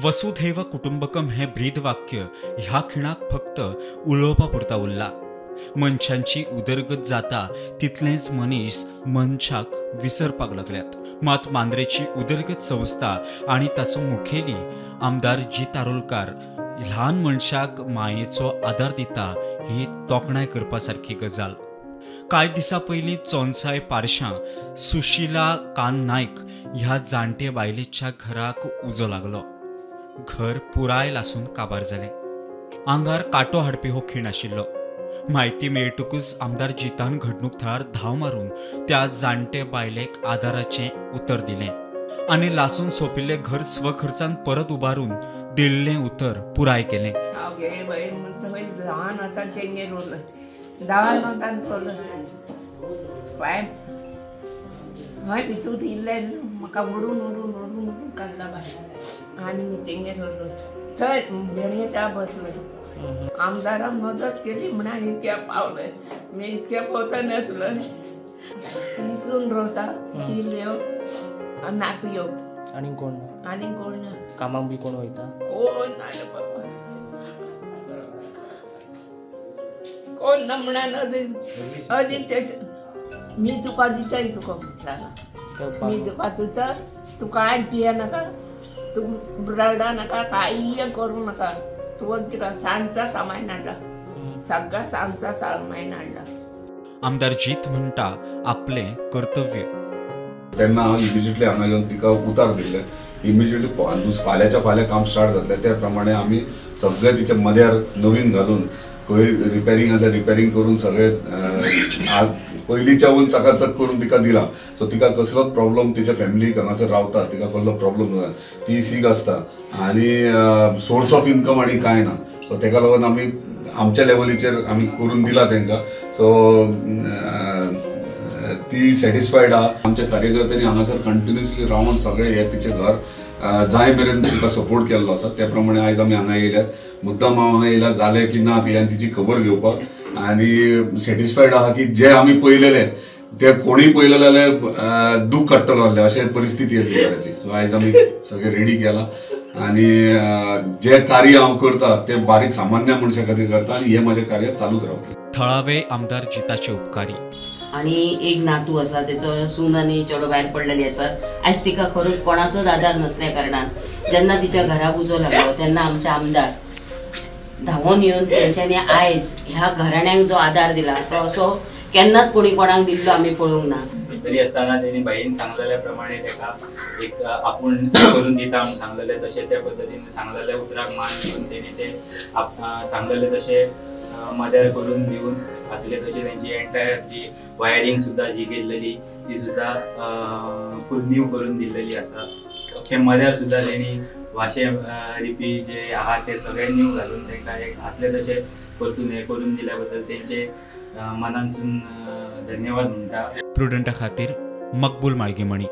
वसुधैव कुटुंबकम हें ब्रीदवाक्य ह्या खिणाक फक्त उलोवपा पुरता उरला. मनशांची उदरगत जाता तितलेंच मनीस मनशाक विसरपाक लागल्यात. मात मांद्रेची उदरगत संस्था आनी ताचो मुखेली आमदार जीत आरोलकार ल्हान मनशाक मायेचो आदार दिता ही तोखणाय करपा सारकी गजाल. कांय दिसां पयलीं चोनसाय पारशां सुशिला कान नायक ह्या जाणटे बायलेच्या घराक उजो लागलो. घर पुराय लासून काबार जालें. आंगार कांटो हाडपी हो खीण आशिल्लो. म्हायती मेळटकूच आमदार जितान घडणूक थळार धांव मारून त्या जाणटे बायलेक आदाराचें उतर दिलें आनी लासून सोंपिल्लें घर स्वखर्चान परत उबारून दिल्लें उतर पुराय केलें. आमदारान मदत केली म्हणून इतक्या पावले. मी इतक्या पोवचा नासलो. निसून रोवता किल्ल्यो नातू यो आनी कोण ना, आनी कोण ना. कामाक बी कोण वयता? कोण ना बाबा, कोण ना म्हणून अदीक मी तुका दिताय तुका म्हटला मी तुका दिता, तूं कांय पिये नाका, तूं रडा नाका, कांय करूं नाका. तूं सांजचा सामान हाडला, सगळा सांजचा सामान हाडला. आमदार जीत म्हणटा आपलें कर्तव्य. तेन्ना हांव इमिजिएटली हांगा येवन तिका उतार दिल्लें. इमिजिएटली फाल्यांच्या फाल्यां काम स्टार्ट जातलें त्या प्रमाणे आमी सगळें तिच्या मद्यार नवीन घालून खंय रिपेरींग आसल्यार रिपेरींग करून सगळें पयलींच्याहून चकाचक करून तिका दिला. सो तिका कसलोच प्रॉब्लम तिच्या फॅमिलीक हांगासर रावता तिका कसलो प्रॉब्लम जाता, ती सीक आसता आनी सोर्स ऑफ इन्कम आनी कांय ना. सो तेका लागून आमी आमच्या लेवलीचेर आमी करून दिला तांकां. सो ती सॅटिस्फायड आहा. आमच्या कार्यकर्त्यांनी हांगासर कंटिन्युअसली रावन सगळें हें तिचें घर जाय मेरेन तिका सपोर्ट केल्लो आसा. त्या प्रमाणे आयज आमी हांगा येयल्यात. मुद्दाम हांव हांगा येयला जालें की ना ती आनी तिची खबर घेवपाक आनी सॅटिस्फायड आहा की जे आमी पळयलेले ते कोणीय पळयलेले जाल्यार दूख काडटलो आसलें अशें परिस्थिती आसली घराची. सो आयज आमी सगळें रेडी केलां आनी जे कार्य हांव करता तें बारीक सामान्य मनशा खातीर करता आनी हें म्हाजें कार्य चालूच रावतलें. थळावे आमदार जिताचे उपकारी. आनी एक नातू आसा, तेचो सून आनी चेडो भायर पडलेली आसा. आयज तिका खरोच कोणाचोच आदार नसल्या कारणान जेन्ना तिच्या घराक उजो लागलो तेन्ना आमचे आमदार धांवून येवन तेंच्यांनी आयज ह्या घराण्यांक जो आदार दिला तो असो केन्नाच कोणी कोणाक दिल्लो आमी पळोवंक ना. तरी आसतना तेणी बाईन सांगलेल्या प्रमाणे तेका एक आपूण करून दिता म्हणून सांगलेलें तशें त्या पद्दतीन सांगलेल्या उतराक मान दिवन तेणी ते सांगलेले तशें मदर करून दिवन आसले तशें तेंची एंटायर जी वायरींग सुद्दां जी केल्लेली ती सुद्दां फूल न्यू करून दिल्लेली आसा. अख्खे मदर सुद्दां तेणी वाशे रिपी जे आहा ते सगळे न्यू घालून तांकां एक आसले तशें परतून हें करून दिल्या बद्दल तेंचे मनानसून धन्यवाद म्हणटा. प्रुडंटा खातीर मकबूल माळगेमणी.